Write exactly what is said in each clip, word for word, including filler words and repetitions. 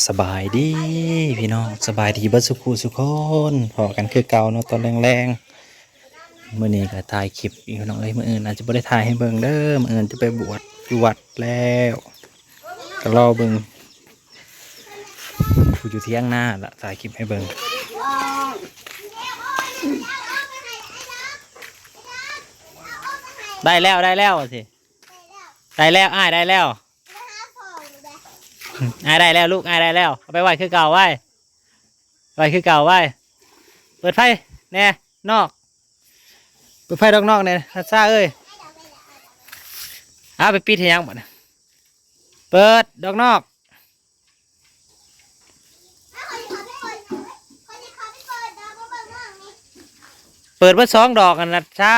สบายดีพี่น้อง สบายดีเบิดสุขุสุคน พ้อกันคือเก่าเนาะ ตอนแลงๆ มื้อนี้ก็ถ่ายคลิปอีกพี่น้องเอ้ย มื้ออื่นอาจจะบ่ได้ถ่ายให้เบิ่งเด้อ มื้ออื่นจะไปบวชอยู่วัดแล้ว ก็รอเบิ่ง ผู้อยู่เถียงนาละ ถ่ายคลิปให้เบิ่ง ได้แล้ว ได้แล้วสิ ได้แล้ว อ้ายได้แล้ว อ้ายได้แล้วลูก อ้ายได้แล้ว เอาไปไว้คือเก่าไว้ ไว้คือเก่าไว้ เปิดไฟแหน่ นอก เปิดไฟดอกนอกแหน่ นัชชาเอ้ย เอาไปปิดให้ยังบัดนี้ เปิดดอกนอก เปิดเบิดสองดอกนั่นนัชชา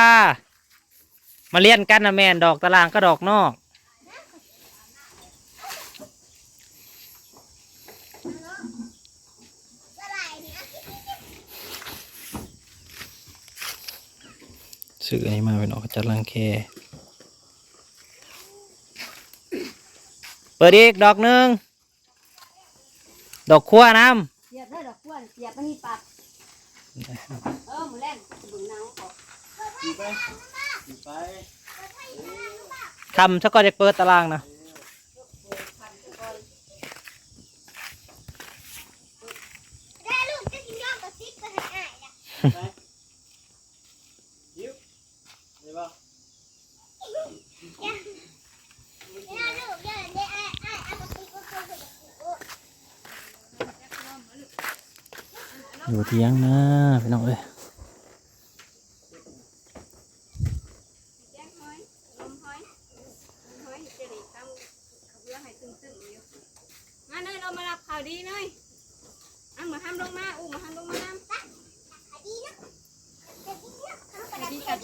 มาเรียนกันนะแม่น ดอกตารางกับดอกนอก ซื้ออันนี้มาเป็นออกจัดรังแค เปิดอีกดอกหนึ่ง ดอกขั่วน้ำ เสียบได้ดอกขั่วเสียบมันนี่ปัก เออ มื้อแรกจะเบิ่งหนังก่อน ไป ไป คำซะก่อนอยากเปิดตารางนะ ได้ลูกจะกินยอดกระซิบไปให้อ้ายละ ไป หิว ได้ปะ อย่า อย่าลูก อย่า อย่า อ้าย อ้าย เอากระซิบไปให้ลูก อยู่เถียงนาพี่น้องเอ้ย แกงหอย ลมหอย ลมหอยจะได้ตำข้าวเบือให้ตึงๆอยู่ มาเนย ลงมารับข่าวดีเนย อังมาห้ามลงมา อู้มาห้ามลงมานำ ข่าวดีกับ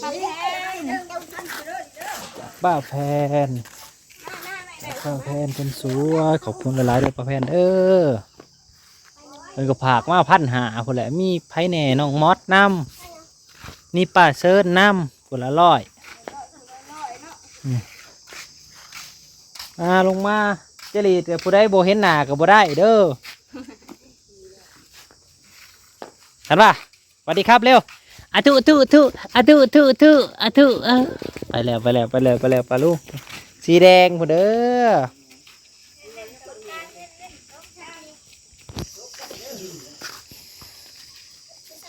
ป้าแพน ป้าแพน ป้าแพนคนสวย ขอบคุณหลายๆเด้อป้าแพนเด้อ เพิ่นก็ฝากมาพันห้าพุ้นแหละ มีไผแหน่ น้องมอสนำ มีป้าเชิญนำ พุ้นละร้อย อืม อ่า ลงมา เจลีด ผู้ใดบ่เห็นหน้าก็บ่ได้เด้อ คันว่า สวัสดีครับเร็ว อะทุ ทุ ทุ อะทุ ทุ ทุ อะทุ เออ ไปแล้ว ไปแล้ว ไปแล้ว ไปแล้ว ปลาลูก สีแดงพุ้นเด้อ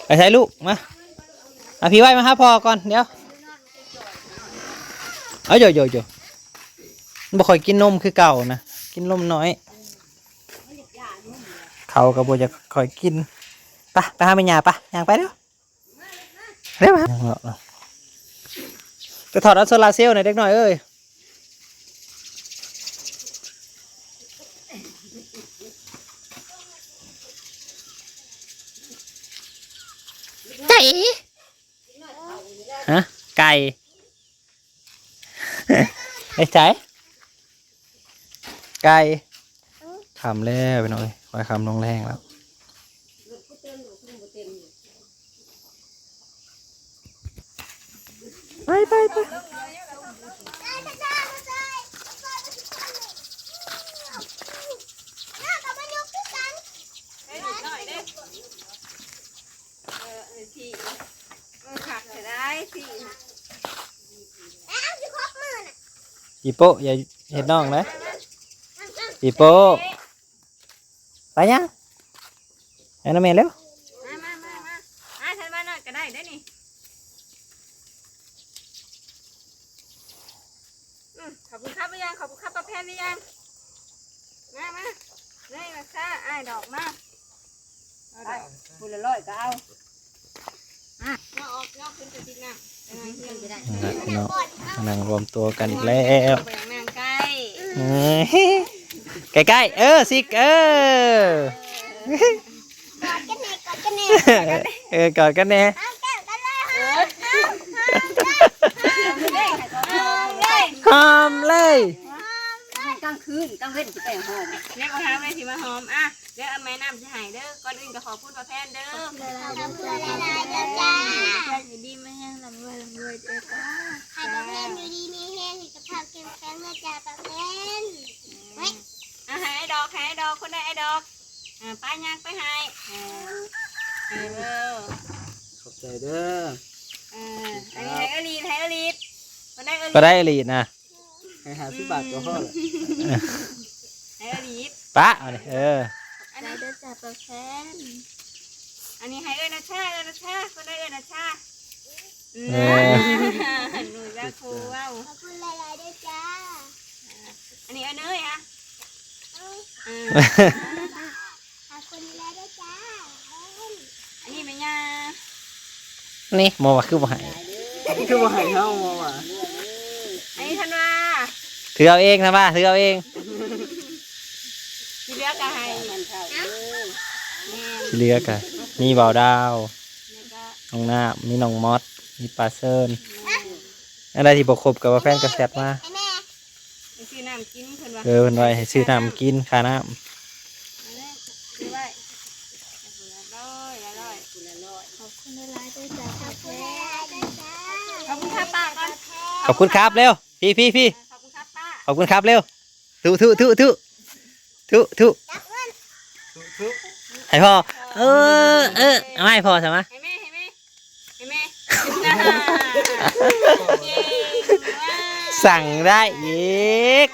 ไปใส่ลูก มา อ่ะ พี่ไว้มาหาพ่อก่อน เดี๋ยว เอาโยโยโย บ่ค่อยกินนมคือเก่านะ กินนมน้อย เขาก็บ่อยากค่อยกิน ไป ไปหาแม่ย่า ไป ย่างไปเร็ว เร็ว ไปถอดเอาโซลาร์เซลล์หน่อยเด็กน้อยเอ้ย ไก่ ฮะ ไก่ ไอ้ไก่ ไก่ ค่ำแล้วพี่น้องเอ้ย ค่อยค่ำลงแรงแล้ว ไปไปไป เออ ที่ เออ คักเสียดายที่ อีโป้อย่าเฮ็ดน้องนะ อีโป้ ไปยัง เอาน้ำแม่เร็ว มามามามา อ่า ฉันว่าน่าจะได้ได้นี่ อืม ขอบคุณครับหรือยัง ขอบคุณครับป้าแพนหรือยัง มามา นี่มาซ่า อ้ายดอกมา เอาดอก พูดละร้อยก็เอา อ่ะ นอกออก นอกขึ้นไปติดน้ำ เออ ขึ้นไปได้ นั่นแหละพี่น้อง นั่งรวมตัวกันอีกแล้ว ไปนั่งใกล้ เอ้ย ใกล้ๆ เออ ซิก เออ กอดกันแน่ กอดกันแน่ เออ กอดกันแน่ หอมแก้มกันเลย หอม หอม หอม หอมเลย หอมเลย หอมเลย กลางคืน กลางเว้นสิไปหอม เรียกว่าหาแม่สิมาหอม อ่ะ เดี๋ยวเอาแม่น้ำสิให้เด้อ ก่อนอื่นก็ขอบคุณป้าแพนเด้อ ขอบคุณหลายๆเด้อจ้า อยู่ดีมีแฮง ร่ำรวย ร่ำรวยเด้อจ้า ให้ป้าแพนอยู่ดีมีแฮง สุขภาพเข้มแข็งเด้อจ้า ป้าแพน เว้ย ให้ดอก ให้ดอก คนได้ไอ้ดอก อ่า ป้าย่างไปให้ เออ เออ ขอบใจเด้อ เออ อันนี้ให้อลีด ให้อลีด คนได้อลีด ก็ได้อลีดนะ ให้ห้าสิบบาทก็พอละ ให้อลีด ปะเอาเลย เออ อันนี้เด้อจ้า ปลาแซน อันนี้ให้เอ้ยนะชา เอ้ยนะชา คนได้เอ้ยนะชา เออ หนูจะครูเว้า ขอบคุณหลายๆเด้อจ้า อันนี้เอาเนยอะ เออ ขอบคุณหลายๆเด้อจ้า อันนี้แม่ย่า นี่หมอว่าคือบ่ให้ คือบ่ให้เฮาหมอว่า อันนี้ธันวา ถือเอาเองธันวา ถือเอาเอง ที่เหลือก็ให้ แม่น ที่เหลือก็มีบ่าวดาว แล้วก็ น้องน้ำ มีน้องมอส มีปลาเซิร์น อันใดที่บ่ครบก็ว่าแฟนก็แชทมา ให้แม่ ไปซื้อน้ำกินเพิ่นว่า เออ เพิ่นว่าให้ซื้อน้ำกิน ค่าน้ำ เอาเลย ซื้อไว้ คนละร้อย ละร้อย คนละร้อย ขอบคุณหลายๆเด้อจ้า ขอบคุณหลายๆเด้อจ้า ขอบคุณครับป้าก่อน ขอบคุณครับเร็ว พี่ พี่ พี่ ขอบคุณครับป้า ขอบคุณครับเร็ว ทุ ทุ ทุ ทุ ทุ ทุ จับเงิน ให้พ่อ เออ เออ เอาให้พ่อใช่ไหม ให้แม่ ให้แม่ ให้แม่ เก่งมาก สั่งได้อีก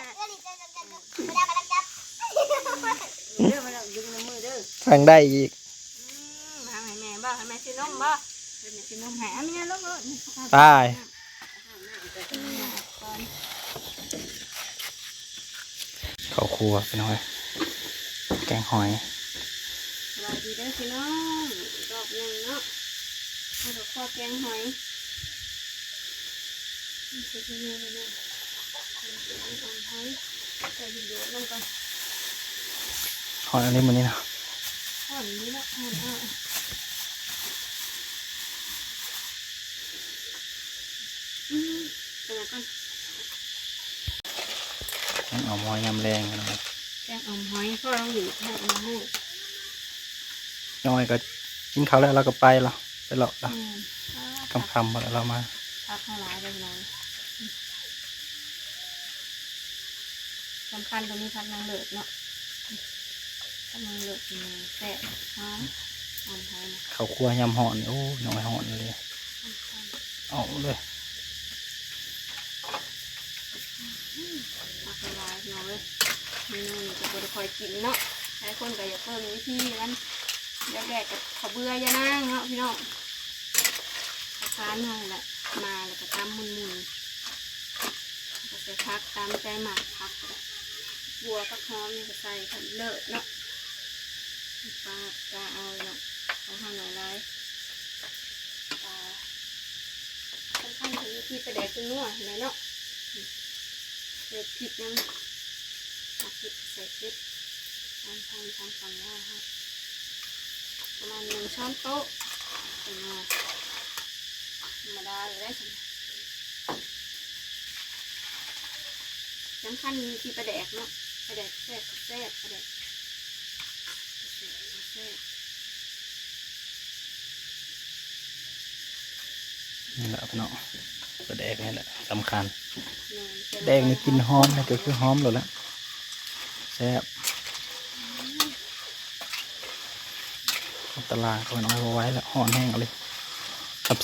สั่งได้อีก อืม ให้แม่บ่ ให้แม่ซื้อนมบ่ ให้แม่ซื้อนมให้ เอาแม่ลงรถ ไป เข้าครัวพี่น้องเอ้ย แกงหอย สวัสดีเด้อพี่น้อง อีกรอบหนึ่งเนาะ ให้กับข้าวแกงหอย เสร็จเมนูเลยเนาะ หอย ใส่หินโยนลงก่อน หอยอันนี้มันนี่นะ หอยนี้เนาะ หอยอ่ะ อืม ไปแล้วก่อน แกงอ่อมหอยยามแลงนะครับ แกงอ่อมหอย พ่อต้องหยิบให้เอามาให้ น้อยก็กินข้าวแล้วเราก็ไปละ ไปเลาะละ อืม ค่ำๆ หมดแล้วเรามา ผักทั้งหลายเลยพี่น้อง สำคัญตรงนี้ผักนางเลิศเนาะ ผักนางเลิศนี่แซ่บหอม หอมหอยนะ เข้าครัวยามฮ้อนนี่ โอ้ย น้อยฮ้อนเลย สำคัญ เอาเลย ผักหลายๆ พี่น้องเอ้ย เมนูนี้ก็บ่ได้ค่อยกินเนาะ หลายคนก็อยากเบิ่งวิธีมัน อยากแดกกับข้าวเบื่อยานางเนาะพี่น้อง ข้าวสารเฮานี่แหละ มาแล้วก็ตำมุนๆ ก็ใส่ผักตามใจมัก ผักก็ได้ บัวผักหอมนี่ก็ใส่กันเลิศเนาะ ปลา ปลาเอาเนาะ ของเฮาหน่อยหลาย ปลา สำคัญคือมีที่ปลาแดกเป็นนัวเห็นไหมเนาะ เดี๋ยวพริกน้ำ เอาพริกใส่พริก ตามทางทางฝั่งลาวค่ะ ประมาณหนึ่งช้อนโต๊ะ เป็นนัวธรรมดาเลยได้สิ สำคัญมีที่ปลาแดกเนาะ ปลาแดกแซ่บก็แซ่บ ปลาแดกแซ่บก็แซ่บ นี่แหละพี่น้อง ปลาแดกนี่แหละสำคัญ แม่น แดกนี่กลิ่นหอมนี่ก็คือหอมแล้วแหละ แซ่บ เอาตารางเขาไปน้อยเอาไว้แล้ว ฮ้อนแฮงเอาเลย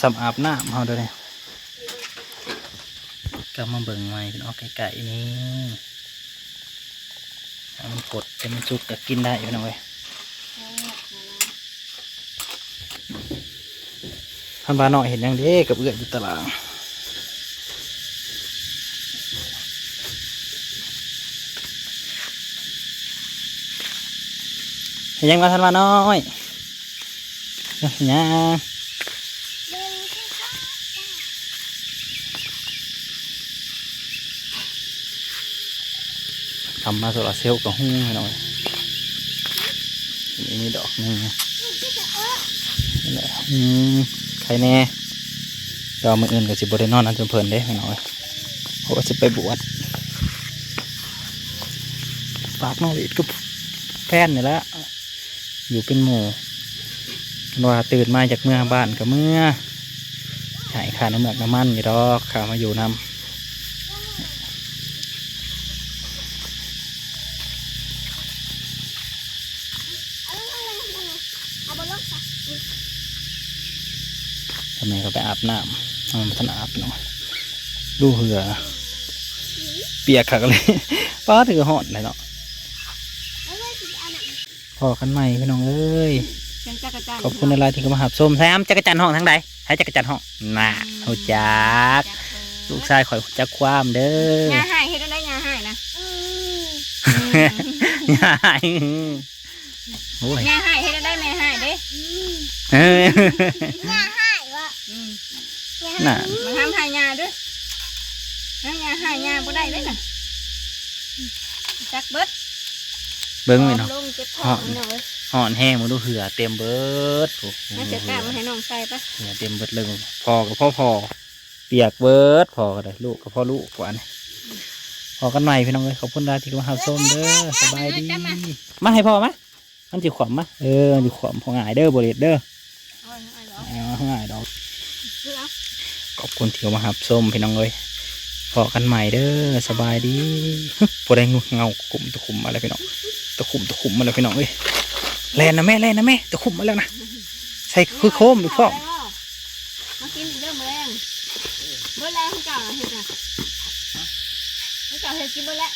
ซ้ำๆอาบน้ำเฮาเดี๋ยวนี้ กลับมาเบิ่งใหม่พี่น้อง ใกล้ๆนี่ ให้มันกดให้มันสุกก็กินได้พี่น้องเอ้ย แซ่บนะ ธันวาน้อยเห็นหยังเด้กับเอื้อยอยู่ตาราง เห็นหยังมาธันวาน้อย เห็นหยัง ทำมาโซลาร์เซลล์กับหุ้งให้หน่อย นี่มีดอกหนึ่ง นี่แหละ อืม ใครแน่ แต่ว่ามื้ออื่นก็สิบ่ได้นอนนำจนเพลินเด้พี่น้องเอ้ย เพราะว่าสิไปบวช ฝากน้องหลีดกับแฟนนี่แหละ อยู่เป็นหมู่ เพิ่นว่าตื่นมาจากเมือบ้านก็เมือ ให้ค่าน้ำเมือกน้ำมันอยู่ดอก ค่ามาอยู่นำ ทำไมเขาไปอาบน้ำเอามันบ่ทันอาบเนาะ ดูเหือ เปียกคักเลย ป๊าดเหือฮ้อนเลยเนาะ พ้อกันใหม่พี่น้องเอ้ย เสียงจักจั่น ขอบคุณหลายๆที่เข้ามารับชม แซม จักจั่นฮ้องทางใด ให้จักจั่นฮ้อง น่ะ ฮู้จัก จักเบิด ลูกชายข่อยฮู้จักความเด้อ ย่าให้ เฮ็ดได้ อย่าให้นะ อืม อย่าให้ โอ้ย แม่ให้ เฮ็ดได้ แม่ให้เด้ เออ ย่าให้วะ อืม น่ะ มาทำให้ย่าเด้อ ให้ย่าให้ย่าบ่ได้เด้อน่ะ จักเบิด เบิ่งแม่เนาะ ลงเจ็บท้อง ฮ้อน พี่น้องเอ้ย ฮ้อนแฮง มาดูเหือเต็มเบิด โอ้โห มาเสียกล้ามาให้น้องใส่ปะ เหือเต็มเบิดเลย พ้อกับพ้อพ้อ เปียกเบิด พ้อก็ได้ ลูกกับพ้อลูกกว่านี่ พ้อกันใหม่พี่น้องเอ้ย ขอบคุณหลายที่เข้ามารับชมเด้อ สบายดี มาให้พ้อมา มันสิขวมมา เออ มันสิขวมพ้อง่ายเด้อ บ่เล็ดเด้อ เอาไว้ให้ดอก เอาง่ายดอก ซื้อเอา ขอบคุณที่เข้ามารับชมพี่น้องเอ้ย พ้อกันใหม่เด้อ สบายดี ผู้ใดงูเงากุ่มตะคุ่มมาแล้วพี่น้อง ตะคุ่มตะคุ่มมาแล้วพี่น้องเอ้ย แล่นนะแม่ แล่นนะแม่ ตะคุ่มมาแล้วนะ ใส่คือโคมอีกพร้อม มากินอีกเด้อมื้อแลง เบิดแล้วคุณเจ้าน่ะเฮ็ดน่ะ คุณเจ้าเฮ็ดกินเบิดแล้ว